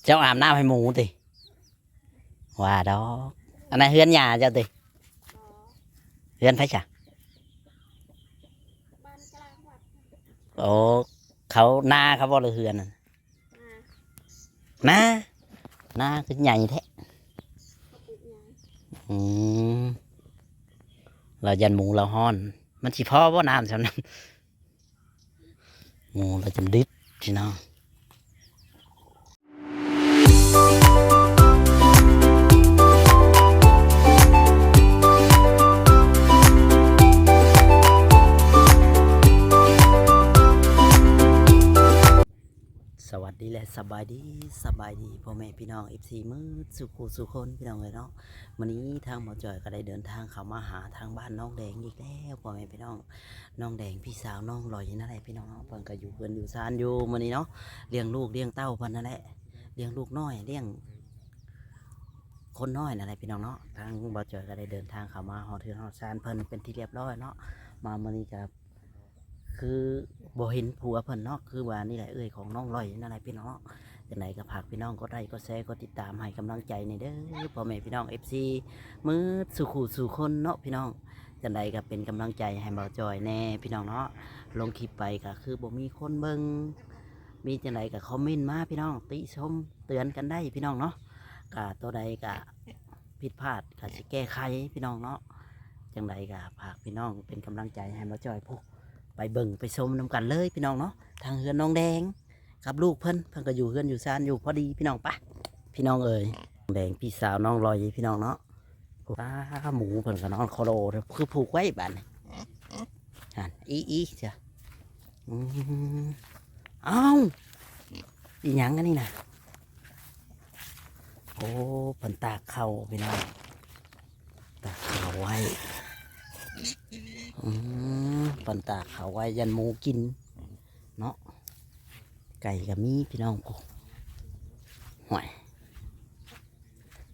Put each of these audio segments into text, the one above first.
ເຈົ້າອາບນ້ຳໃຫ້ໝູຕິ? ວ່າດອກ. ອັນນັ້ນເຮືອນຍ່າເຈົ້າຕິ? ເຮືອນໃຜຊະ? ໂອ້ ເຂົານາເຂົາບໍ່ ຫຼືເຮືອນ? ນາ ນາຄືໃຫຍ່ແທ້. ອືມ ລາວຢ້ານໝູລາວຮ້ອນ. ມັນຊິພໍບໍ່ນ້ຳຊ່ຳນັ້ນ? ໝູລາວຈົນດິດພີ່ນ້ອງ. ສະຫວັດດີ ແລະ ສະບາຍດີ, ສະບາຍດີພໍ່ແມ່ພີ່ນ້ອງ ເອັຟຊີ ໝົດສູ່ຄູ່ສູ່ຄົນ ພີ່ນ້ອງເອີຍເນາະ. ມື້ນີ້ທາງບ່າວຈອຍກໍໄດ້ເດີນທາງເຂົ້າມາຫາທາງບ້ານນ້ອງແດງອີກແລ້ວ ພໍ່ແມ່ພີ່ນ້ອງ. ນ້ອງແດງ ພີ່ສາວນ້ອງລອຍນັ້ນແຫຼະ ພີ່ນ້ອງເນາະ. ເພິ່ນກໍຢູ່ເຮືອນຢູ່ຊານຢູ່ມື້ນີ້ເນາະ, ລ້ຽງລູກລ້ຽງເຕົ້າເພິ່ນນັ້ນແຫຼະ, ລ້ຽງລູກນ້ອຍ ລ້ຽງຄົນນ້ອຍນັ້ນແຫຼະ ພີ່ນ້ອງເນາະ. ທາງບ່າວຈອຍກໍໄດ້ເດີນທາງເຂົ້າມາຮອດເຮືອນຮອດຊານເພິ່ນເປັນທີ່ລຽບຮ້ອຍເນາະ. ມາມື້ນີ້ກໍ ຄືບໍ່ເຫັນຜົວເພິ່ນເນາະ, ຄືວ່ານີ້ແຫຼະ ເອື້ອຍຂອງນ້ອງລອຍນັ້ນແຫຼະ ພີ່ນ້ອງເນາະ. ຈັ່ງໃດກໍຝາກພີ່ນ້ອງກົດໄລ ກົດແຊ ກົດຕິດຕາມໃຫ້ກຳລັງໃຈແດ່ເດີ ພໍ່ແມ່ພີ່ນ້ອງ ເອັຟຊີ ໝົດສູ່ຄູ່ສູ່ຄົນເນາະ ພີ່ນ້ອງ. ຈັ່ງໃດກໍເປັນກຳລັງໃຈໃຫ້ບ່າວຈອຍແດ່ ພີ່ນ້ອງເນາະ. ລົງຄລິບໄປກໍຄືບໍ່ມີຄົນເບິ່ງ, ມີຈັ່ງໃດກໍຄອມເມັນມາ ພີ່ນ້ອງ, ຕິຊົມເຕືອນກັນໄດ້ ພີ່ນ້ອງເນາະ. ກໍຕົວໃດກໍຜິດພາດກໍຊິແກ້ໄຂ ພີ່ນ້ອງເນາະ. ຈັ່ງໃດກໍຝາກພີ່ນ້ອງເປັນກຳລັງໃຈໃຫ້ບ່າວຈອຍ ຜູ້ ໄປເບິ່ງໄປຊົມນຳກັນເລີຍ ພີ່ນ້ອງເນາະ. ທາງເຮືອນນ້ອງແດງກັບລູກເພິ່ນ, ເພິ່ນກໍຢູ່ເຮືອນຢູ່ຊານຢູ່ພໍດີ ພີ່ນ້ອງ. ປະ ພີ່ນ້ອງເອີຍ, ແດງ ພີ່ສາວນ້ອງລອຍ ພີ່ນ້ອງເນາະ. ປາ ໝູເພິ່ນກໍນອນໂຄໂລ ຄືຜູກໄວ້ບາດນີ້. ຫັ້ນ ອີໆ ເຈົ້າ. ອືມ ອ້າວ ອີຫຍັງອັນນີ້ນະ? ໂອ້ ເພິ່ນຕາກເຂົ້າ ພີ່ນ້ອງ, ຕາກເຂົ້າໄວ້. ອືມ ເພິ່ນຕາກເຂົ້າໄວ້ ຢ້ານໝູກິນເນາະ. ໄກ່ກໍມີ ພີ່ນ້ອງ. ໂອ້ ຫ້ວຍ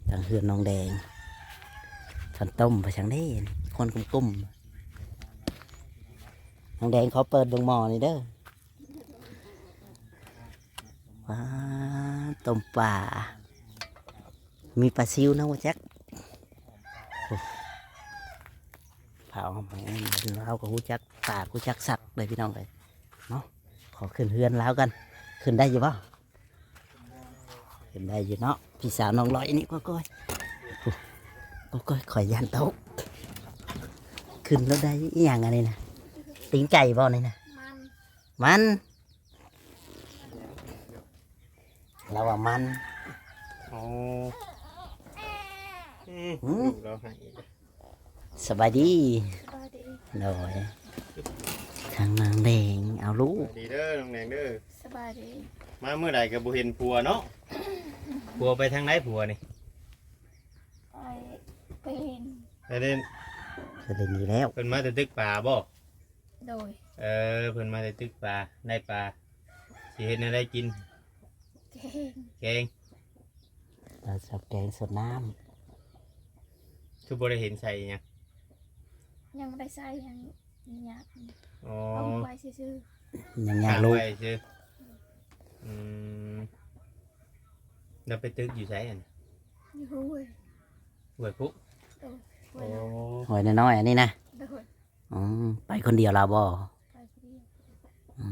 ທາງເຮືອນນ້ອງແດງ ເພິ່ນຕົ້ມໄປຈັ່ງໃດ ຄົນກຸ້ມໆ. ນ້ອງແດງ ຂໍເປີດເບິ່ງໝໍ້ນີ້ເດີ. ວ້າ ຕົ້ມປາ ມີປາຊິວນຳບໍ່ຈັກ. ໂອ້ ເຜົາ ເຮົາກໍຮູ້ຈັກປາກ ຮູ້ຈັກສັກເລີຍ ພີ່ນ້ອງເອີຍເນາະ. ຂໍຂຶ້ນເຮືອນລາວກ່ອນ. ຂຶ້ນໄດ້ຢູ່ບໍ່? ຂຶ້ນໄດ້ຢູ່ເນາະ ພີ່ສາວນ້ອງລອຍນີ້. ໂອ້ຍ ໂອ້ຍ ຂ້ອຍຢ້ານຕົກ. ຂຶ້ນແລ້ວໄດ້ອີຫຍັງອັນນີ້ນະ? ຕີນໄກ່ບໍ່ນີ້ນະ? ມັນ ມັນ ລາວວ່າມັນ. ໂອ້ ອືມ ອືມ ລູກລາວໃຫ້. ສະບາຍດີ. ສະບາຍດີ. ໂດຍ ທາງນາງແດງ ເອົາລູກ. ສະບາຍດີເດີ ນ້ອງແດງເດີ. ສະບາຍດີ. ມາມື້ໃດກໍບໍ່ເຫັນຜົວເນາະ. ຜົວໄປທາງໃດຜົວນີ້? ໄປ ໄປຫຼິ້ນ ໄປຫຼິ້ນ ໄປຫຼິ້ນອີກແລ້ວ. ເພິ່ນມາແຕ່ຕຶກປາບໍ່? ໂດຍ. ເອີ ເພິ່ນມາແຕ່ຕຶກປາ ໄດ້ປາ ຊິເຮັດແນວໃດກິນ? ແກງ ແກງ ລາວຊອບແກງສົດນ້ຳ. ຄືບໍ່ໄດ້ເຫັນໃສ່ຫຍັງ? ຍັງບໍ່ໄດ້ໃສ່ຫຍັງ. ອໍ ເອົາໄວ້ຊື່ໆ ຍັງຍາກລູກ ໄວ້ຊື່. ອືມ ແລ້ວໄປຕຶກຢູ່ໃສຫັ້ນ? ຢູ່ຫ້ວຍ ຫ້ວຍພຸ. ໂດຍ ຫ້ວຍນ້ອຍ ຫ້ວຍນ້ອຍໆ ອັນນີ້ນະ. ໂດຍ. ອືມ ໄປຄົນດຽວລາວບໍ່? ໄປຄົນດຽວ. ອື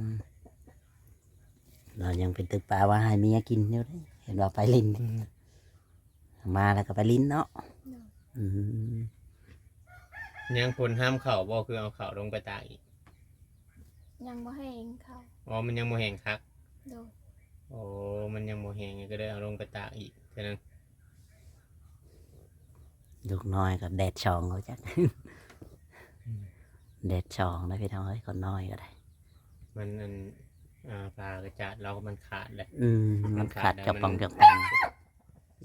ມ ລາວຍັງໄປຕຶກປາວ່າໃຫ້ເມຍກິນຢູ່ເດ້ ເຫັນວ່າໄປຫຼິ້ນ. ອືມ ມາແລ້ວກໍໄປຫຼິ້ນເນາະ. ໂດຍ. ອືມ ຍັງຝົນຫ້າມເຂົ້າບໍ່? ຄືເອົາເຂົ້າລົງໄປຕາກອີກ? ຍັງບໍ່ແຫ້ງເຂົ້າ. ອໍ ມັນຍັງບໍ່ແຫ້ງຄັກ. ໂດຍ. ໂອ້ ມັນຍັງບໍ່ແຫ້ງ ກໍເລີຍເອົາລົງໄປຕາກອີກເທື່ອໜຶ່ງ. ລູກນ້ອຍກໍແດດສອງແລ້ວຈັກ. ອືມ ແດດສອງແລ້ວ ພີ່ນ້ອງເອີຍ, ຄົນນ້ອຍກໍໄດ້ ມັນອັນ ອ່າ ຜ້າກະຈາດລາວມັນຂາດແລ້ວ. ອືມ ມັນຂາດ ມັນຂາດແລ້ວ ຈອກປ່ອງ ມັນ ຈອກປ່ອງ.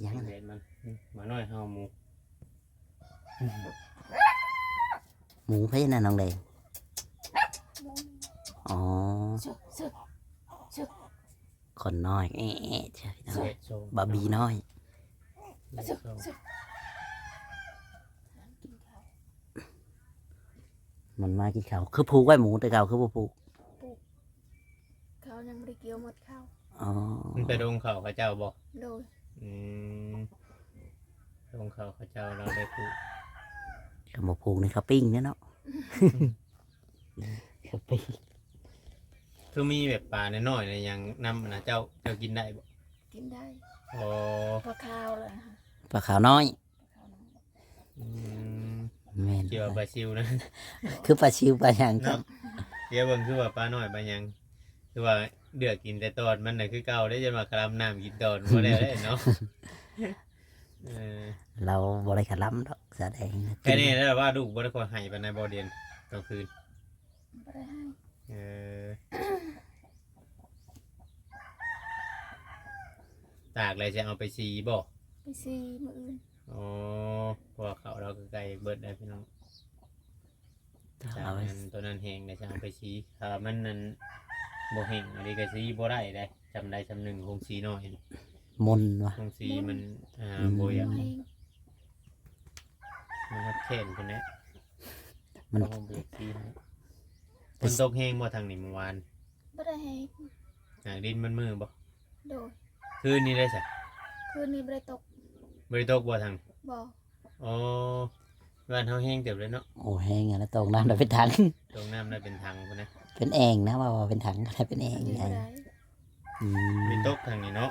ຫຍັງ ແດດມັນ ໝານ້ອຍເຮົາໝູ. ໝູໃຜນະນ້ອງແດງ? ອໍ ຄົນນ້ອຍ ແອະໆ ເຈົ້າ ບາບີນ້ອຍ. ມັນມາກິນເຂົ້າ. ຄືຜູກໄວ້ໝູແຕ່ເກົ່າ ຄືບໍ່ຜູກ? ຜູກ ເຂົາຍັງບໍ່ໄດ້ກ່ຽວໝົດເຂົ້າ. ອໍ ມັນໄປດົງເຂົ້າເຂົາເຈົ້າບໍ່? ໂດຍ ອືມ ດົງເຂົ້າເຂົາເຈົ້າ ລາວໄດ້ປູກ ຄັນບໍ່ປູກນີ້ເຂົາປີ້ງແດ່ເນາະ ເຂົາປີ້ງ. ຄືມີແບບປານ້ອຍໆ ນະ ຫຍັງນຳນະ ເຈົ້າ ເຈົ້າກິນໄດ້ບໍ່? ກິນໄດ້ ອໍ ປາຂາວລະ ປາຂາວນ້ອຍ ປາຂາວນ້ອຍ ອືມ ແມ່ນ ເຈົ້າປາຊິວນະ ຄືປາຊິວປາຫຍັງ ເນາະ ດຽວເບິ່ງຄືວ່າປານ້ອຍປາຫຍັງ ຄືວ່າເລືອກກິນແຕ່ຕອນມັນນະ ຄືເກົ່າເດ້ ຈົນວ່າຄະລຳນ້ຳກິນຕອນບໍ່ແລ້ວເດ້ເນາະ ເອີ ລາວບໍ່ໄດ້ຄະລຳດອກ ສະແດງນະ ແຄ່ນີ້ແຫຼະວ່າລູກບໍ່ໄດ້ຄ່ອຍໄຫ້ປານໃດບໍ່ ດຽວນີ້ກາງຄືນ ບໍ່ໄດ້ໄຫ້ ເອີ ຕາກແລ້ວຈະເອົາໄປສີບໍ່? ໄປສີມື້ອື່ນ ອໍ ເພາະວ່າເຂົ້າລາວກໍໃກ້ເບິດແລ້ວພີ່ນ້ອງ ຕາກ ຕາກ ເອົາໄປ ອັນໂຕນັ້ນແຫ້ງແລ້ວຈະເອົາໄປສີ ຖ້າມັນນັ້ນບໍ່ແຫ້ງອີ່ຫຼີກໍສີບໍ່ໄດ້ເດ້ ຊ່ຳໃດຊ່ຳໜຶ່ງ ໂຮງສີນ້ອຍ ມົນວະ ໂຮງສີມັນ ອ່າ ອືມ ບໍ່ຢາກ ມັນຮັກແຄ້ນພຸ້ນແຫຼະ ມັນ ໂຮງສີ ຝົນຕົກແຮງບໍ່ທາງນີ້ມື້ວານ? ບໍ່ໄດ້ແຮງ ຫາກດິນມັນມືບໍ່? ໂດຍ ຄືນນີ້ເດ້ຊະ? ຄືນນີ້ບໍ່ໄດ້ຕົກ ບໍ່ໄດ້ຕົກບໍ່ທາງ? ບໍ່ ອໍ ບ້ານເຮົາແຮງເຕີບເລີຍເນາະ ໂອ້ ແຮງຫັ້ນນະ ຕົກນ້ຳໄດ້ເປັນຖັງ ຕົກນ້ຳໄດ້ເປັນຖັງພຸ້ນນະ ເປັນແອ່ງນະ ວ່າເປັນຖັງກໍໄດ້ ເປັນແອ່ງ ອັນນີ້ບໍ່ໄດ້ ອືມ ມີຕົກທາງນີ້ເນາະ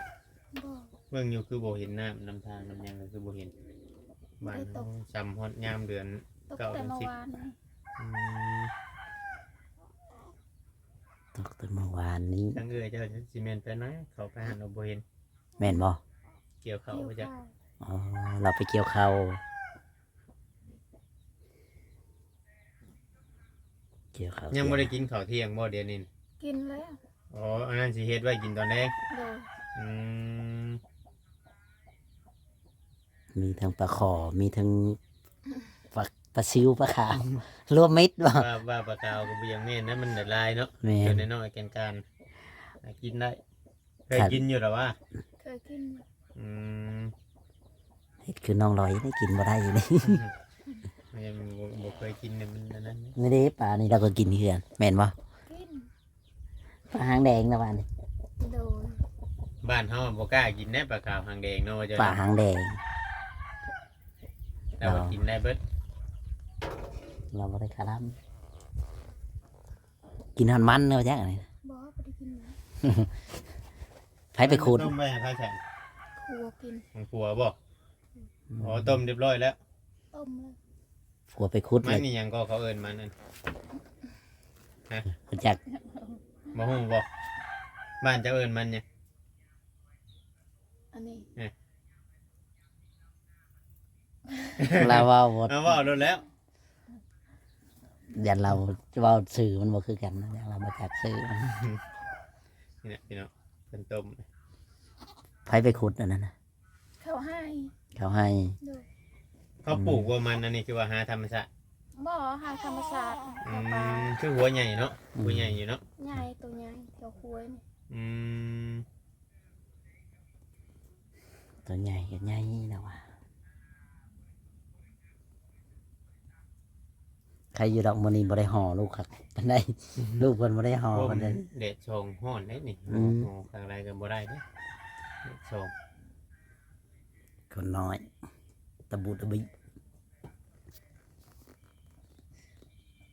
ບໍ່ ເບິ່ງຢູ່ຄືບໍ່ເຫັນນ້ຳນຳທາງນຳຫຍັງ ຄືບໍ່ເຫັນ ບ້ານເຮົາຊ່ຳຮອດຍາມເດືອນ ຕົກ ເກົ້າ ແຕ່ເດືອນສິບ ມື້ວານນີ້ ອືມ ຕົກແຕ່ມື້ວານນີ້ ທາງເອື້ອຍເຈົ້າຊິແມ່ນໄປນາ ເຂົ້າໄປຫັ້ນລະບໍ່ເຫັນ ແມ່ນບໍ່? ກ່ຽວເຂົ້າ ກ່ຽວເຂົ້າ ບໍ່ຈັກ ອໍ ລາວໄປກ່ຽວເຂົ້າ ກ່ຽວເຂົ້າ ຍັງບໍ່ໄດ້ກິນເຂົ້າທ່ຽງບໍ່ດຽວນີ້? ກິນແລ້ວ ອໍ ອັນນັ້ນຊິເຮັດໄວ້ກິນຕອນແລງ ໂດຍ ອືມ ມີທັງປາຂໍ ມີທັງປາ ປາຊິວ ປາຂາວ ລວມມິດບໍ່? ວ່າ ວ່າປາຂາວກໍບໍ່ຢາກແມ່ນນະ ມັນຫຼາຍໆເນາະ ແມ່ນ ໂຕນ້ອຍໆ ແກ່ນການ ຫາກິນໄດ້ ເຄີຍກິນຢູ່ລະວະ? ເຄີຍກິນ ອືມ ເຮັດຄືນ້ອງລອຍໄດ້ກິນບໍ່ໄດ້ຢູ່ນີ້ ມັນຍັງບໍ່ ບໍ່ເຄີຍກິນ ມັນອັນນັ້ນ ນີ້ເດ້ ປານີ້ລາວກໍກິນຄືກັນ ແມ່ນບໍ່? ກິນ ປາຫາງແດງນະຫວານນີ້ ໂດຍ ບ້ານເຮົາບໍ່ກ້າກິນເດ້ ປາຂາວຫາງແດງເນາະ ວ່າຈະ ປາຫາງແດງ ລາວວ່າ ອໍ ກິນໄດ້ເບິດ ລາວບໍ່ໄດ້ຄາລຳ ກິນຮອດມັນເນາະ ວ່າຈັ່ງອັນນີ້ ບໍ່ ບໍ່ໄດ້ກິນ ໃຜໄປຂຸດ? ຕົ້ມໄວ້ໃຫ້ໃຜໃສ່? ຜົວກິນ ຂອງຜົວບໍ່? ອືມ ອໍ ຕົ້ມຮຽບຮ້ອຍແລ້ວ ຕົ້ມແລ້ວ ຜົວໄປຂຸດ ມັນອີ່ຫຍັງກໍເຂົາເອີ້ນມັນນັ້ນ ຮະ? ຮູ້ຈັກ ບໍ່ຮູ້ບໍ່? ບ້ານເຈົ້າເອີ້ນມັນຫຍັງ? ອັນນີ້ ຮະ? ລາວເວົ້າບໍ່ ເອົາເວົ້າໂລດແລ້ວ ຢ້ານລາວເວົ້າຊື່ມັນບໍ່ຄືກັນນະ ຢ້ານລາວບໍ່ຈັກຊື່ມັນ ນີ້ແຫຼະພີ່ນ້ອງ ເພິ່ນຕົ້ມ ໃຜໄປຂຸດອັນນັ້ນນະ? ເຂົາໃຫ້ ເຂົາໃຫ້ ໂດຍ ເຂົາປູກບໍ່ມັນ ອັນນີ້ຄືວ່າຫາທຳມະຊາດ? ບໍ່ ຫາທຳມະຊາດ ອືມ ເຂົາປ່າ ຄືຫົວໃຫຍ່ເນາະ ອືມ ຫົວໃຫຍ່ຢູ່ເນາະ ໃຫຍ່ ໂຕໃຫຍ່ ແຖວຄວຍນີ້ ອືມ ໂຕໃຫຍ່ກໍໃຫຍ່ແລ້ວວ່າ ໃຄຢູ່ດອກ ມື້ນີ້ບໍ່ໄດ້ຫໍ່ລູກຄັກປານໃດ ອືມ ລູກເພິ່ນບໍ່ໄດ້ຫໍ່ ໂອ້ ປານໃດ ແດດສ່ອງຮ້ອນເດ້ນີ້ ອືມ ຫໍ່ຂ້າງໃດກໍບໍ່ໄດ້ເດ້ ແດດສ່ອງ ຄົນນ້ອຍ ຕະບຸຕະບິ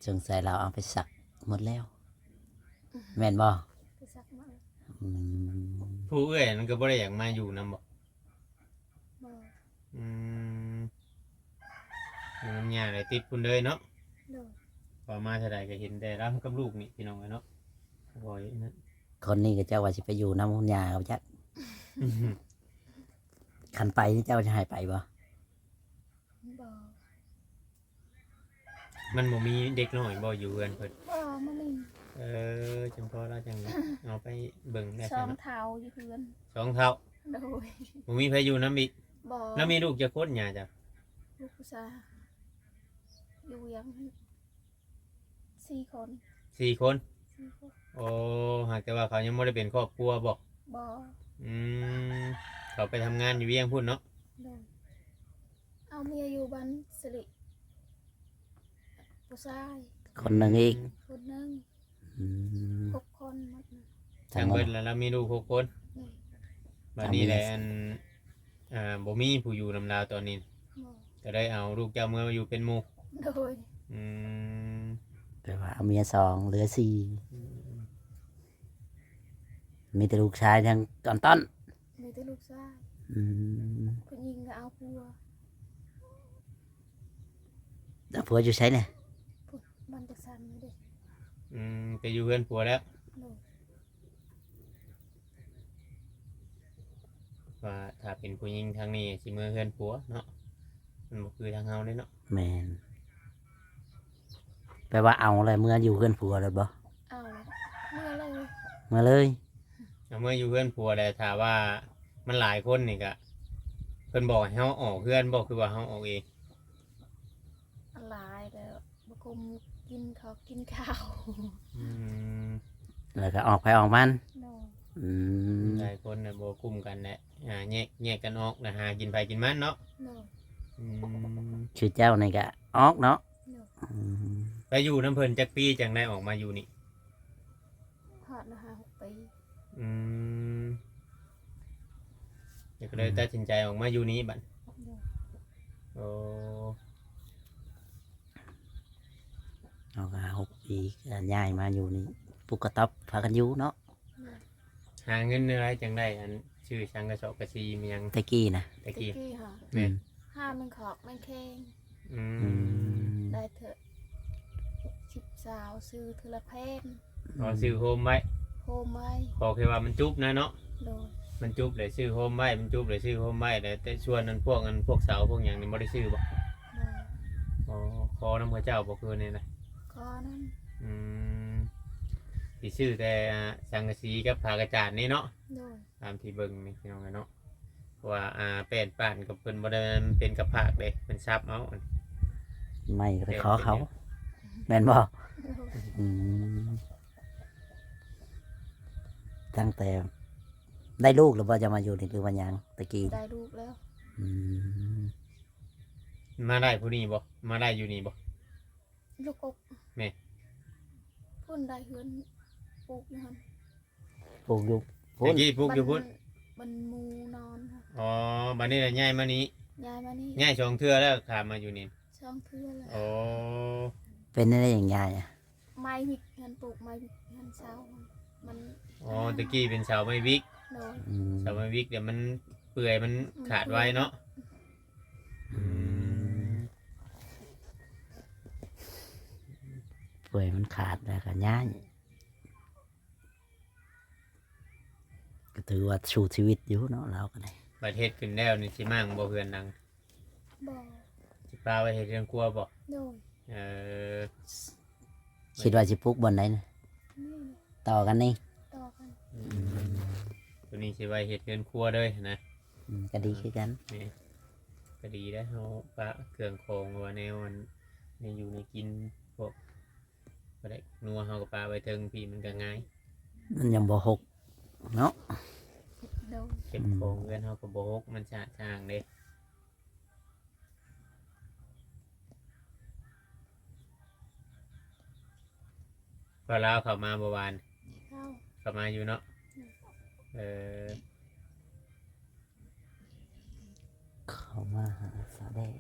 ສົງໄສລາວເອົາໄປສັກໝົດແລ້ວ ແມ່ນບໍ່? ໄປສັກໝົດ ອືມ ຜູ້ເອື້ອຍນັ້ນກໍບໍ່ໄດ້ຢາກມາຢູ່ນຳບໍ່? ບໍ່ ອືມ ຢູ່ນຳຍ່າໄດ້ຕິດພຸ້ນເລີຍເນາະ ໂດຍ ພໍມາເທົ່າໃດກໍເຫັນແຕ່ລາວກັບລູກນີ້ ພີ່ນ້ອງເອີຍເນາະ ບໍ່ ຄົນນີ້ກໍເຈົ້າວ່າຊິໄປຢູ່ນຳຄຸນຍ່າເຂົາຈັກ ຄັນໄປນີ້ເຈົ້າຈະໃຫ້ໄປບໍ່? ບໍ່ ມັນບໍ່ມີເດັກນ້ອຍບໍ່ຢູ່ເຮືອນເພິ່ນ? ບໍ່ ບໍ່ມີ ເອີ ຈັ່ງພໍລາວຈັ່ງເອົາໄປເບິ່ງໄດ້ ສອງ ຊັ້ນເນາະ ເຖົ້າຢູ່ເຮືອນ ສອງເຖົ້າ ໂດຍ ບໍ່ມີໃຜຢູ່ນຳອີກ? ບໍ່ ລາວມີລູກຈັກຄົນຍ່າເຈົ້າ? ລູກຜູ້ຊາຍ ຢູ່ວຽງ ສີ່ຄົນ ສີ່ຄົນ ສີ່ຄົນ ໂອ້ ຫາກແຕ່ວ່າເຂົາຍັງບໍ່ໄດ້ເປັນຄອບຄົວບໍ່? ບໍ່ ອືມ ເຂົາໄປທຳງານຢູ່ວຽງພຸ້ນເນາະ ໂດຍ ເອົາເມຍຢູ່ບ້ານສິລິ ຜູ້ຊາຍ ຄົນໜຶ່ງອີກ ອືມ ຄົນໜຶ່ງ ອືມ ຫົກຄົນໝົດນະ ທັງເບິດແລ້ວລາວມີລູກຫົກຄົນ ບາດນີ້ແຫຼະ ອັນ ອ່າ ບໍ່ມີຜູ້ຢູ່ນຳລາວຕອນນີ້ ບໍ່ ກໍໄດ້ເອົາລູກເຈົ້າເມືອມາຢູ່ເປັນໝູ່. ໂດຍ. ອືມ ແປວ່າເອົາເມຍສອງ ເຫຼືອສີ່. ອືມ ມີແຕ່ລູກຊາຍຍັງຕອນໆ. ມີແຕ່ລູກຊາຍ. ອືມ ຜູ້ຍິງກໍເອົາຜົວ. ແລ້ວຜົວຢູ່ໃສນະ? ພຸ້ນ ບ້ານຈັກສັນນີ້ເດ້. ອືມ ໄປຢູ່ເຮືອນຜົວແລ້ວ. ໂດຍ. ວ່າຖ້າເປັນຜູ້ຍິງທາງນີ້ຊິເມືອເຮືອນຜົວເນາະ ມັນບໍ່ຄືທາງເຮົາເດ້ເນາະ. ແມ່ນ. ແປວ່າເອົາແລ້ວເມືອຢູ່ເຮືອນຜົວໂລດບໍ່? ເອົາ ເມືອເລີຍ. ເມືອເລີຍ. ເອົາເມືອຢູ່ເຮືອນຜົວແລ້ວ ຖ້າວ່າມັນຫຼາຍຄົນນີ້ກະ ເພິ່ນບອກໃຫ້ເຮົາອອກເຮືອນບໍ່ ຄືວ່າເຮົາອອກເອງ? ຫຼາຍແລ້ວ ບໍ່ກຸ້ມກິນເຂົ້າກິນຂ້າວ. ອືມ ແລ້ວກໍອອກໃຜອອກມັນ. ໂດຍ. ອືມ ຫຼາຍຄົນນະບໍ່ກຸ້ມກັນແຫຼະ ອ່າ ແຍກ ແຍກກັນອອກນະ ຫາກິນໃຜກິນມັນເນາະ. ໂດຍ. ອືມ ຄືເຈົ້ານີ້ກະອອກເນາະ. ໂດຍ. ອືມ ໄປຢູ່ນຳເພິ່ນຈັກປີຈັ່ງໄດ້ອອກມາຢູ່ນີ້? ຮອດມາຫ້າຫົກປີ. ອືມ ແລ້ວກໍເລີຍ ອືມ ຕັດສິນໃຈອອກມາຢູ່ນີ້ບັດ. ໂດຍ. ໂອ້ ເຮົາກໍຫ້າຫົກປີກໍຍ້າຍມາຢູ່ນີ້ ປຸກກະຕ໊ອບພາກັນຢູ່ເນາະ. ໂດຍ. ຫາເງິນແນວໃດຈັ່ງໄດ້ ອັນ ຊື້ສັງກະສອບກະສີມາຫຍັງ? ແຕ່ກີ້ນະ? ແຕ່ກີ້ ແຕ່ກີ້ຫາ ແມ່ນ ອືມ ຫາແມ່ນຂອກແມ່ນແຂງ. ອືມ ອືມ ໄດ້ເທື່ອສິບຊາວ ຊື້ເທື່ອລະແຜ່ນ. ອໍ ຊື້ໂຮມໄວ້ ໂຮມໄວ້ ຂໍແຄ່ວ່າມັນຈຸບນະເນາະ. ໂດຍ. ມັນຈຸບເລີຍຊື້ໂຮມໄວ້ ມັນຈຸບເລີຍຊື້ໂຮມໄວ້ ແລ້ວແຕ່ສ່ວນນັ້ນ ພວກ ອັນ ພວກເສົາພວກຫຍັງນີ້ບໍ່ໄດ້ຊື້ບໍ່? ບໍ່. ອໍ ຂໍນຳເຂົາເຈົ້າບໍ່ ຄືແນວໃດ? ຂໍນຳ. ອືມ ຊິຊື້ແຕ່ ອ່າ ສັງກະສີກັບຜ້າກະຈານນີ້ເນາະ. ໂດຍ. ຕາມທີ່ເບິ່ງນີ້ ພີ່ນ້ອງເອີຍເນາະ ເພາະວ່າ ອ່າ ແປ້ນປ້ານກໍເພິ່ນບໍ່ໄດ້ ເປັນກະພາກເດ້ ເພິ່ນສັບເອົາ ໄມ້ກໍໄປຂໍເຂົາ ແມ່ນບໍ່? ອືມ ຕັ້ງແຕ່ໄດ້ລູກແລ້ວບໍ່ ຈະມາຢູ່ນີ້ ຫຼືວ່າຫຍັງ? ແຕ່ກີ້ໄດ້ລູກແລ້ວ. ອືມ ມາໄດ້ຜູ້ນີ້ບໍ່? ມາໄດ້ຢູ່ນີ້ບໍ່? ຢູ່ກົກ ແມ່ນ ພຸ້ນໄດ້ເຮືອນ ປູກຢູ່ຫັ້ນ ປູກຢູ່ພຸ້ນ ແຕ່ກີ້ປູກຢູ່ພຸ້ນ ມັນ ມັນໝູ່ນອນ. ອໍ ບັດນີ້ລະຍ້າຍມານີ້ ຍ້າຍມານີ້ ຍ້າຍສອງເທື່ອແລ້ວ ຂ້າມມາຢູ່ນີ້ ສອງເທື່ອແລ້ວ. ອໍ ເປັນແນວໃດຫຍັງຍ້າຍອະ? ໄມ້ວິກຫັ້ນ ປູກໄມ້ວິກຫັ້ນ ເສົາມັນ. ອໍ ແຕ່ກີ້ເປັນເສົາໄມ້ວິກ. ໂດຍ. ອືມ ເສົາໄມ້ວິກແຕ່ມັນເປື່ອຍ ມັນຂາດໄວເນາະ. ອືມ ເປື່ອຍມັນຂາດແລ້ວກໍຍ້າຍ ກໍຖືວ່າສູ້ຊີວິດຢູ່ເນາະ ລາວກໍໄດ້. ບັດເຮັດຂຶ້ນແລ້ວນີ້ ຊິມ້າງບໍ່ເຮືອນຫຼັງ? ບໍ່. ຊິປະໄວ້ເຮັດເຮືອນຄົວບໍ່? ໂດຍ. ເອີ ຄິດວ່າຊິປຸກບ່ອນໃດນະ? ນີ້ ຕໍ່ກັນນີ້ ຕໍ່ກັນ. ອືມ ໂຕນີ້ຊິໄວ້ເຮັດເຮືອນຄົວເລີຍນະ. ອືມ ກໍດີຄືກັນ. ແມ່ນ ກໍດີແລ້ວ ເຮົາປະເຄື່ອງຂອງ ຫຼືວ່າແນວອັນ ແນວຢູ່ແນວກິນ ພວກປາແດກນົວ ເຮົາກໍປະໄວ້ເທິງພີ້ ມັນກໍງ່າຍ ມັນຍັງບໍ່ຫົກເນາະ. ໂດຍ. ເກັບຂອງເຮືອນເຮົາກໍບໍ່ຫົກ ມັນສະອາດສະອ້າງເດ້. ພໍ່ລາວເຂົ້າມາບໍ່ວານ? ເຂົ້າ ເຂົ້າມາຢູ່ເນາະ. ອືມ ເອີ ເຂົ້າມາຫາສາວແດງ.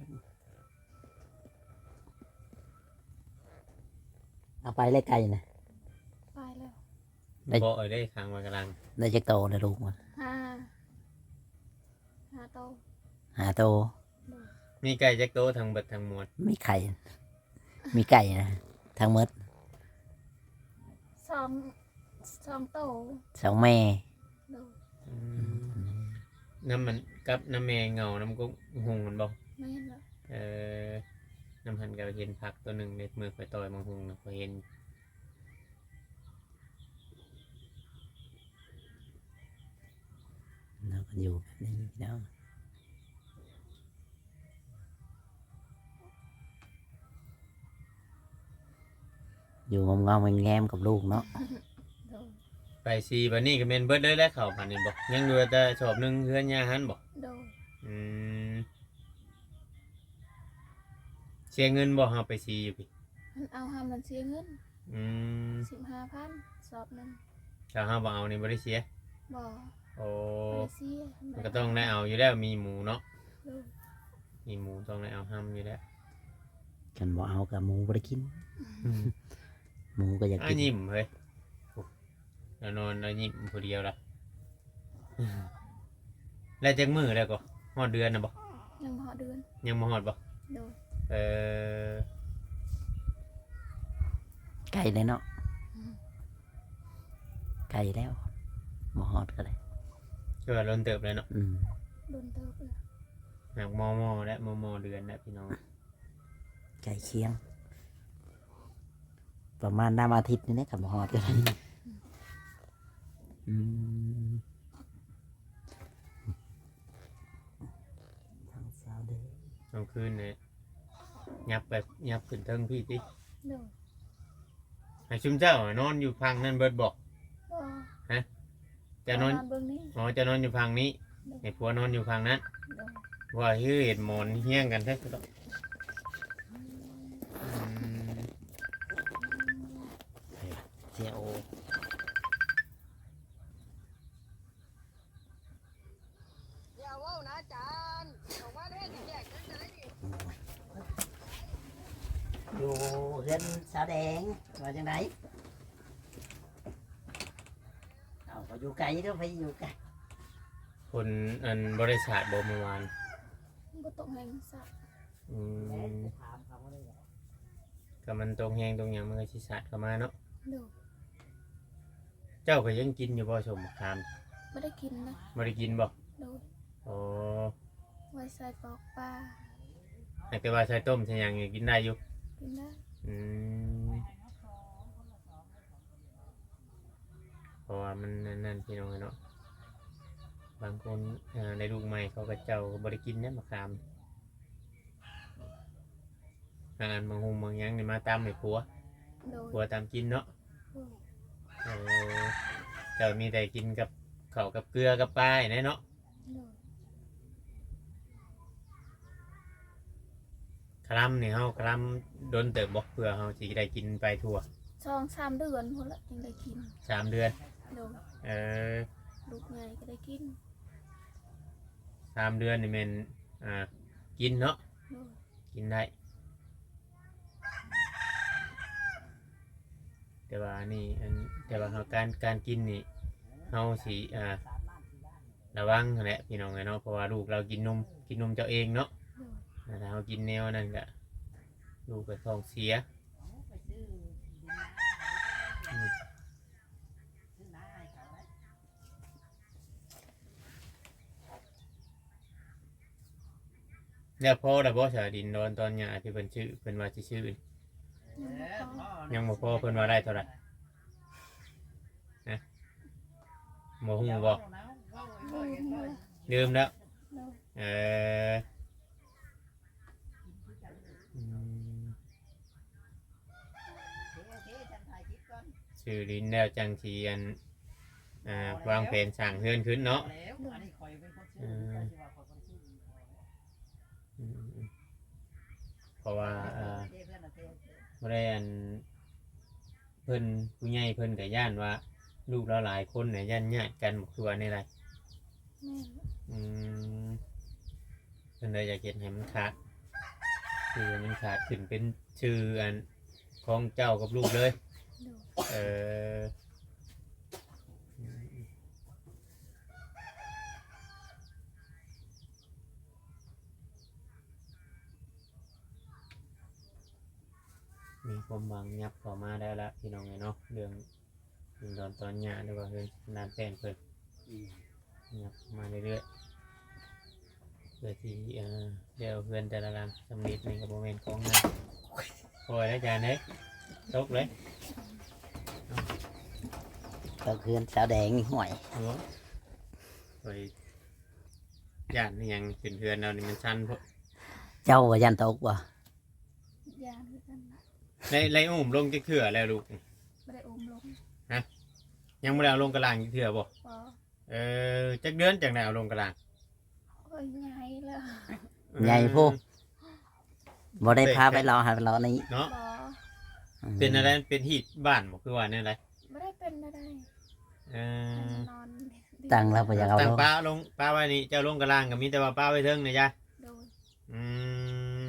ເອົາໄປແລ້ວໄກ່ນະ? ໄປແລ້ວ. ໄດ້ ບໍ່ເອີຍ ໄດ້ຂັງໄວ້ກຳລັງ. ໄດ້ຈັກໂຕແລ້ວລູກມັນ? ຫ້າ ຫ້າໂຕ. ຫ້າໂຕ. ໂດຍ. ມີໄກ່ຈັກໂຕທັງເບິດທັງມວນ? ມີໄຂ່ ມີໄກ່ນະ ທັງໝົດ ສອງ ສອງໂຕ ສອງແມ່. ໂດຍ. ອືມ ອືມ ນຳມັນກັບນຳແມ່ເຫງົານຳກົກຫຸ່ງຫັ້ນບໍ່? ແມ່ນແລ້ວ. ເອີ ນຳຫັ້ນກໍເຫັນຜັກໂຕໜຶ່ງເດ້ ມື້ຂ້ອຍຕ່ອຍໝາກຫຸ່ງນະ ຂ້ອຍເຫັນ. ລາວກໍຢູ່ແບບນີ້ເນາະ ຢູ່ງອມໆແງມໆກັບລູກເນາະ. ໂດຍ. ໄປສີບັດນີ້ກໍແມ່ນເບິດເລີຍແຫຼະເຂົ້າບັດນີ້ບໍ່? ຍັງເຫຼືອແຕ່ສອບໜຶ່ງເຮືອນຍ່າຫັ້ນບໍ່? ໂດຍ. ອືມ ເສຍເງິນບໍ່ ເຮົາໄປສີຢູ່ພີ້? ມັນເອົາ ຫາມັນເສຍເງິນ. ອືມ ສິບຫ້າພັນສອບໜຶ່ງ. ຖ້າເຮົາບໍ່ເອົານີ້ບໍ່ໄດ້ເສຍ? ບໍ່. ໂອ້ ບໍ່ໄດ້ເສຍ. ກໍຕ້ອງໄດ້ເອົາຢູ່ແລ້ວ ມີໝູເນາະ. ໂດຍ ມີໝູຕ້ອງໄດ້ເອົາຮຳຢູ່ແລ້ວ. ຄັນບໍ່ເອົາກໍໝູບໍ່ໄດ້ກິນ. ອືມ ໝູກໍຢາກກິນ. ຍິ້ມເຮີ້ຍ ລາວນອນລາວຍິ້ມຜູ້ດຽວລະ. ແລ້ວຈັກມື້ແລ້ວກໍຮອດເດືອນນະບໍ່? ຍັງບໍ່ຮອດເດືອນ. ຍັງບໍ່ຮອດບໍ່? ໂດຍ. ເອີ ໃກ້ແລ້ວເນາະ. ອືມ ໃກ້ແລ້ວ ບໍ່ຮອດກໍໄດ້. ຄືວ່າດົນເຕີບແລ້ວເນາະ. ອືມ ດົນເຕີບແລ້ວ. ຫາກມໍ່ໆແລ້ວ ມໍ່ໆເດືອນແລ້ວພີ່ນ້ອງ. ໃກ້ຄຽງ ປະມານນຳອາທິດນີ້ແຫຼະ ຄັນບໍ່ຮອດກໍໄດ້. ອືມ ທາງສາວເດ້ ກາງຄືນນີ້ຫຍັບໄປຫຍັບຂຶ້ນເທິງພີ້ຕິ? ໂດຍ. ໃຫ້ຊຸມເຈົ້ານອນຢູ່ຝັ່ງນັ້ນເບິດບໍ່? ບໍ່. ຮະ? ເຈົ້ານອນ ເຈົ້ານອນເບິ່ງນີ້. ອໍ ເຈົ້ານອນຢູ່ຝັ່ງນີ້. ໂດຍ. ໃຫ້ຜົວນອນຢູ່ຝັ່ງນັ້ນ. ໂດຍ. ວ່າຄືເຫັນໝອນຮຽງກັນແທ້. ອືມ ເສຍໂອ. ຢ່າເວົ້ານະອາຈານ ອອກມາເດ້ ຊິແຈກຈັ່ງໃດນີ້? ຢູ່ເຮືອນສາວແດງ ວ່າຈັ່ງໃດ? ເອົາ ກໍຢູ່ໄກເດີ້ ໄປຢູ່ໄກ. ຝົນ ອັນ ບໍ່ໄດ້ສາດບໍ່ມື້ວານ? ບໍ່ຕົກແຮງສາດ. ອືມ ກໍມັນຕົກແຮງຕົກຫຍັງ ມັນກໍຊິສາດເຂົ້າມາເນາະ. ໂດຍ. ເຈົ້າກໍຍັງກິນຢູ່ບໍ່ ສົ້ມໝາກຂາມ? ບໍ່ໄດ້ກິນນະ. ບໍ່ໄດ້ກິນບໍ່? ໂດຍ. ອໍ ໄວ້ໃສ່ປອກປາ. ຫາກແຕ່ວ່າໃສ່ຕົ້ມໃສ່ຫຍັງນີ້ກິນໄດ້ຢູ່? ກິນໄດ້. ອືມ ເພາະວ່າມັນອັນນັ້ນ ພີ່ນ້ອງເອີຍເນາະ, ບາງຄົນ ເອີ ໄດ້ລູກໃໝ່ເຂົາ ເຂົາເຈົ້າກໍບໍ່ໄດ້ກິນເດ້ໝາກຂາມ. ອັນນັ້ນ ໝາກຫຸ່ງໝາກຫຍັງນີ້ມາຕຳໃຫ້ຜົວ. ໂດຍ. ຜົວຕຳກິນເນາະ. ໂດຍ. ເອີ ເຈົ້າມີແຕ່ກິນກັບເຂົ້າກັບເກືອກັບປານີ້ແຫຼະເນາະ. ໂດຍ. ຄະລຳນີ້ເຮົາ ຄະລຳດົນເຕີບບໍ່ ເພື່ອເຮົາຊິໄດ້ກິນໄປທົ່ວ? ສອງສາມເດືອນພຸ້ນລະຈຶ່ງໄດ້ກິນ. ສາມເດືອນ. ໂດຍ. ເອີ ລູກໃຫຍ່ກໍໄດ້ກິນ. ສາມເດືອນນີ້ແມ່ນ ອ່າ ກິນເນາະ. ໂດຍ. ກິນໄດ້. ແຕ່ວ່າອັນນີ້ ອັນ ແຕ່ວ່າເຮົາ ການ ການກິນນີ້ ເຮົາຊິ ອ່າ ລະວັງຫັ້ນແຫຼະ ພີ່ນ້ອງເອີຍເນາະ, ເພາະວ່າລູກລາວກິນນົມ ກິນນົມເຈົ້າເອງເນາະ. ໂດຍ. ຖ້າເຮົາກິນແນວນັ້ນກະ ລູກກະທ້ອງເສຍ. ອືມ. ແລ້ວພໍແລ້ວບໍ່ ຊະ ດິນດອນຕອນຫຍ້າທີ່ເພິ່ນຊື້ ເພິ່ນວ່າຊິຊື້? ຍັງບໍ່ພໍ. ຍັງບໍ່ພໍ. ເພິ່ນວ່າໄດ້ເທົ່າໃດ? ຮະ? ບໍ່ຮູ້ບໍ່? ລືມແລ້ວ. ເອີ ອືມ. ຊື້ດິນແລ້ວຈັ່ງຊິ ອັນ ອ່າ ວາງແຜນສ້າງເຮືອນຂຶ້ນເນາະ. ໂດຍ. ອືມ ອືມ ເພາະວ່າ ອ່າ ບໍ່ໄດ້ ອັນ ເພິ່ນ ຜູ້ໃຫຍ່ເພິ່ນກໍຢ້ານວ່າ ລູກລາວຫຼາຍຄົນນະ ຢ້ານຍາດກັນ ບໍ່ຄືວ່າແນວໃດ? ແມ່ນ. ອືມ. ເພິ່ນເລີຍຢາກເຮັດໃຫ້ມັນຂາດ ຄືໃຫ້ມັນຂາດຂຶ້ນເປັນຊື່ ອັນ ຂອງເຈົ້າກັບລູກເລີຍ. ໂດຍ. ເອີ ມີຄວາມຫວັງຫຍັບເຂົ້າມາໄດ້ລະ ພີ່ນ້ອງເອີຍເນາະ, ເລື່ອງ ດິນດອນຕອນຫຍ້າ ຫຼືວ່າເຮືອນຊານລານແປ້ນເພິ່ນ ອືມ ຫຍັບມາເລື້ອຍໆ ເພື່ອທີ່ ເອີ ໄດ້ເອົາເຮືອນແຕ່ລະຫຼັງສຳເລັດນີ້ກໍບໍ່ແມ່ນຂອງງ່າຍ. ໂອ້ຍ ອາຈານເອີຍ ຕົກເລີຍ ຕົກເຮືອນສາວແດງນີ້ ຫ້ວຍ. ໂອ້ຍ ຂ້ອຍຢ້ານອີ່ຫຍັງ ຂຶ້ນເຮືອນລາວນີ້ມັນຊັນໂພດ. ເຈົ້າບໍ່ຢ້ານຕົກບໍ່? ຢ້ານຄືກັນນະ. ໄດ້ ໄດ້ອຸ້ມລົງຈັກເທື່ອແລ້ວລູກ? ບໍ່ໄດ້ອຸ້ມລົງ. ຮະ? ຍັງບໍ່ໄດ້ເອົາລົງກະລາງຈັກເທື່ອບໍ່? ບໍ່. ເອີ ຈັກເດືອນຈັ່ງໄດ້ເອົາລົງກະລາງ? ໂອ້ຍ ໃຫຍ່ແລ້ວ. ເອີ ໃຫຍ່ໂພດ. ບໍ່ໄດ້ພາໄປເລາະຫັ້ນເລາະນີ້ເນາະ. ບໍ່. ອືມ. ເປັນແນວໃດ? ເປັນຮີດບ້ານບໍ່ ຄືວ່າແນວໃດ? ບໍ່ໄດ້ເປັນແນວໃດ. ເອີ ນອນ ຕັ້ງແລ້ວບໍ່ຢາກເອົາ ຕັ້ງ ລົງ ປະລົງ ປະໄວ້ນີ້ ເຈົ້າລົງກະລ່າງກໍມີແຕ່ວ່າປະໄວ້ເທິງນະຍາຍ. ໂດຍ. ອືມ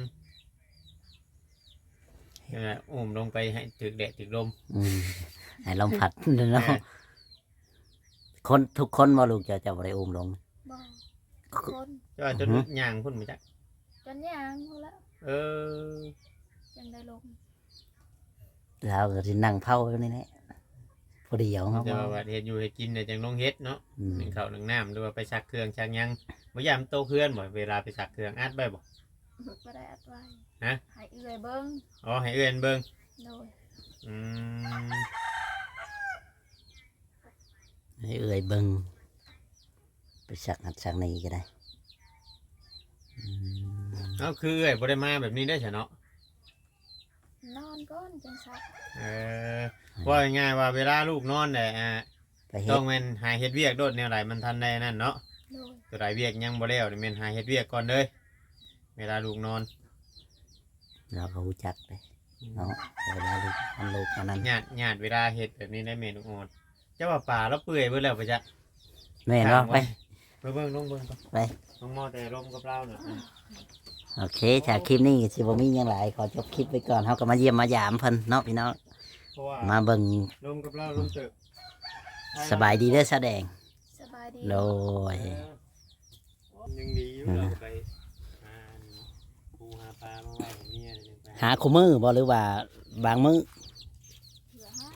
ຈັ່ງນັ້ນ ອຸ້ມລົງໄປໃຫ້ຖືກແດດຖືກລົມ. ອືມ ໃຫ້ລົມພັດເນາະ. ເອີ ຄົນ ທຸກຄົນບໍ່ລູກເຈົ້າ ເຈົ້າບໍ່ໄດ້ອຸ້ມລົງ? ບໍ່ ທຸກຄົນ. ເຈົ້າຈົນ ອືຮຶ ຍ່າງພຸ້ນບໍ່ຈັກ? ຈົນຍ່າງພຸ້ນແຫຼະ. ເອີ ຈັ່ງໄດ້ລົງ. ລາວກໍຊິນັ່ງເຝົ້າຢູ່ນີ້ແຫຼະ ຜູ້ດຽວ. ແຕ່ວ່າເຮັດຢູ່ເຮັດກິນແລ້ວຈັ່ງລົງເຮັດເນາະ. ອືມ ໜຶ້ງເຂົ້າໜຶ້ງນ້ຳ ຫຼືວ່າໄປຊັກເຄື່ອງຊັກຫຍັງ ບໍ່ຢ້ານມັນຕົກເຮືອນບໍ່ ເວລາໄປຊັກເຄື່ອງ ອັດໄວ້ບໍ່? ບໍ່ໄດ້ອັດໄວ້. ຮະ? ໃຫ້ເອື້ອຍເບິ່ງ. ອໍ ໃຫ້ເອື້ອຍເບິ່ງ. ໂດຍ. ອືມ ໃຫ້ເອື້ອຍເບິ່ງ ໄປຊັກຫັ້ນຊັກນີ້ກໍໄດ້. ອືມ ເອົ້າ ຄືເອື້ອຍບໍ່ໄດ້ມາແບບນີ້ໄດ້ຊະເນາະ? ນອນກ່ອນຈັ່ງຊັກ. ເອີ ອືມ ເວົ້າງ່າຍໆວ່າເວລາລູກນອນແຫຼະ ອ່າ ໄປເຮັດ ຕ້ອງແມ່ນຫາເຮັດວຽກໂລດ ແນວໃດມັນທັນໄດ້ນັ້ນເນາະ. ໂດຍ. ຕົວໃດວຽກຍັງບໍ່ແລ້ວນີ້ແມ່ນຫາເຮັດວຽກກ່ອນເລີຍ ເວລາລູກນອນ. ລາວກໍຮູ້ຈັກເດ້ ອືມ ເນາະ ເວລາລູກ ອັນລູກອັນນັ້ນ ຍາດ ຍາດເວລາເຮັດແບບນີ້ໄດ້ແມ່ລູກອ່ອນ. ເຈົ້າວ່າປາລາວເປື່ອຍເບິດແລ້ວປະຈະ? ແມ່ນບໍ່? ໄປ ໄປເບິ່ງ ລົງເບິ່ງກ່ອນ ໄປ ລົງມາແຕ່ລົມກັບລາວນະ. ໂອເຄ ຈາກຄລິບນີ້ກໍຊິບໍ່ມີຫຍັງຫຼາຍ ຂໍຈົບຄລິບໄວ້ກ່ອນ. ເຮົາກໍມາຢ້ຽມມາຢາມເພິ່ນເນາະພີ່ນ້ອງ ເພາະວ່າມາເບິ່ງ ລົມກັບລາວລົມເຕີບ. ສະບາຍດີເດີສາວແດງ. ສະບາຍດີ. ໂດຍ. ເອີ ຍັງດີຢູ່ ອືມ ເຮົາໄປຫາປູຫາປາມາໄວ້ໃຫ້ເມຍ ຫາຄູ່ມື້ບໍ່ ຫຼືວ່າບາງມື້? ເທື່ອຫາ.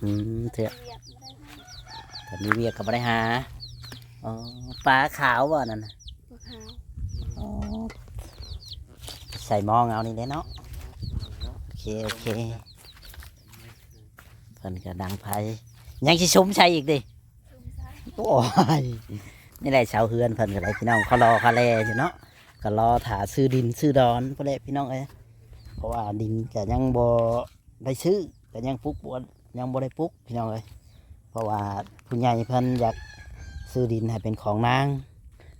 ອືມ ເທື່ອ ເວຍກບໍ່ໄດ້ຫາ ຖ້າມີວຽກກໍບໍ່ໄດ້ຫາ. ອໍ ປາຂາວບໍ່ນັ້ນນະ? ປາຂາວ. ອໍ ໃສ່ໝໍ້ເອົານີ້ແຫຼະເນາະ. ໂອເຄ ໂອເຄ. ເພິ່ນກໍດັງໄຟ ຍັງຊິສຸມໃສ່ອີກຕິ? ໂອ້ຍ ນີ້ແຫຼະຊາວເຮືອນເພິ່ນກໍໄດ້ພີ່ນ້ອງ ຄະລໍຄະແລຢູ່ເນາະ ກໍລໍຖ້າຊື້ດິນຊື້ດອນພຸ້ນແຫຼະພີ່ນ້ອງເອີຍ. ເພາະວ່າດິນກໍຍັງບໍ່ໄດ້ຊື້ ກໍຍັງປຸກບໍ່ ຍັງບໍ່ໄດ້ປຸກພີ່ນ້ອງເອີຍ. ເພາະວ່າຜູ້ໃຫຍ່ເພິ່ນຢາກຊື້ດິນໃຫ້ເປັນຂອງນາງ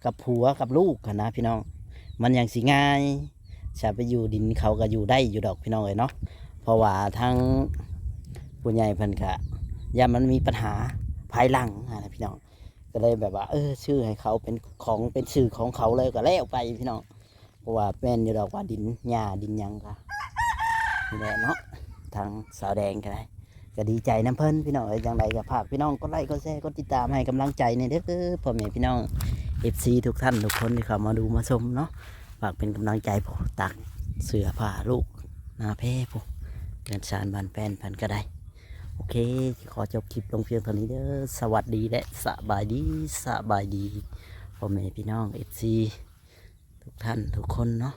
ກັບຜົວກັບລູກຫັ້ນນະພີ່ນ້ອງ ມັນຈັ່ງຊິງ່າຍ. ຖ້າໄປຢູ່ດິນເຂົາກໍຢູ່ໄດ້ຢູ່ດອກພີ່ນ້ອງເອີຍເນາະ ເພາະວ່າທາງຜູ້ໃຫຍ່ເພິ່ນກະຢ້ານມັນມີປັນຫາພາຍຫຼັງຫັ້ນນະພີ່ນ້ອງ ກໍເລີຍແບບວ່າ ເອີ ຊື້ໃຫ້ເຂົາເປັນຂອງເປັນຊື່ຂອງເຂົາເລີຍກໍແລ້ວໄປພີ່ນ້ອງ. ເພາະວ່າແມ່ນຢູ່ດອກວ່າດິນຫຍ້າດິນຫຍັງກະ ນີ້ແຫຼະເນາະ ທາງສາວແດງກໍໄດ້ ກໍດີໃຈນຳເພິ່ນພີ່ນ້ອງເອີຍ. ຈັ່ງໃດກໍຝາກພີ່ນ້ອງກົດໄລ້ກົດແຊກົດຕິດຕາມໃຫ້ກຳລັງໃຈແດ່ເດີ ພໍ່ແມ່ພີ່ນ້ອງ ເອັຟຊີ ທຸກທ່ານທຸກຄົນທີ່ເຂົ້າມາດູມາຊົມເນາະ ຝາກເປັນກຳລັງໃຈ. ໂອ້ ຕາກເສື້ອຜ້າລູກໜ້າແພ ໂອ້ ເຮືອນຊານບ້ານແປ້ນເພິ່ນກໍໄດ້. ໂອເຄ ຂໍຈົບຄລິບລົງພຽງເທົ່ານີ້ເດີ ສະຫວັດດີ ແລະ ສະບາຍດີ ສະບາຍດີ ພໍ່ແມ່ພີ່ນ້ອງ ເອັຟຊີ ທຸກທ່ານທຸກຄົນເນາະ.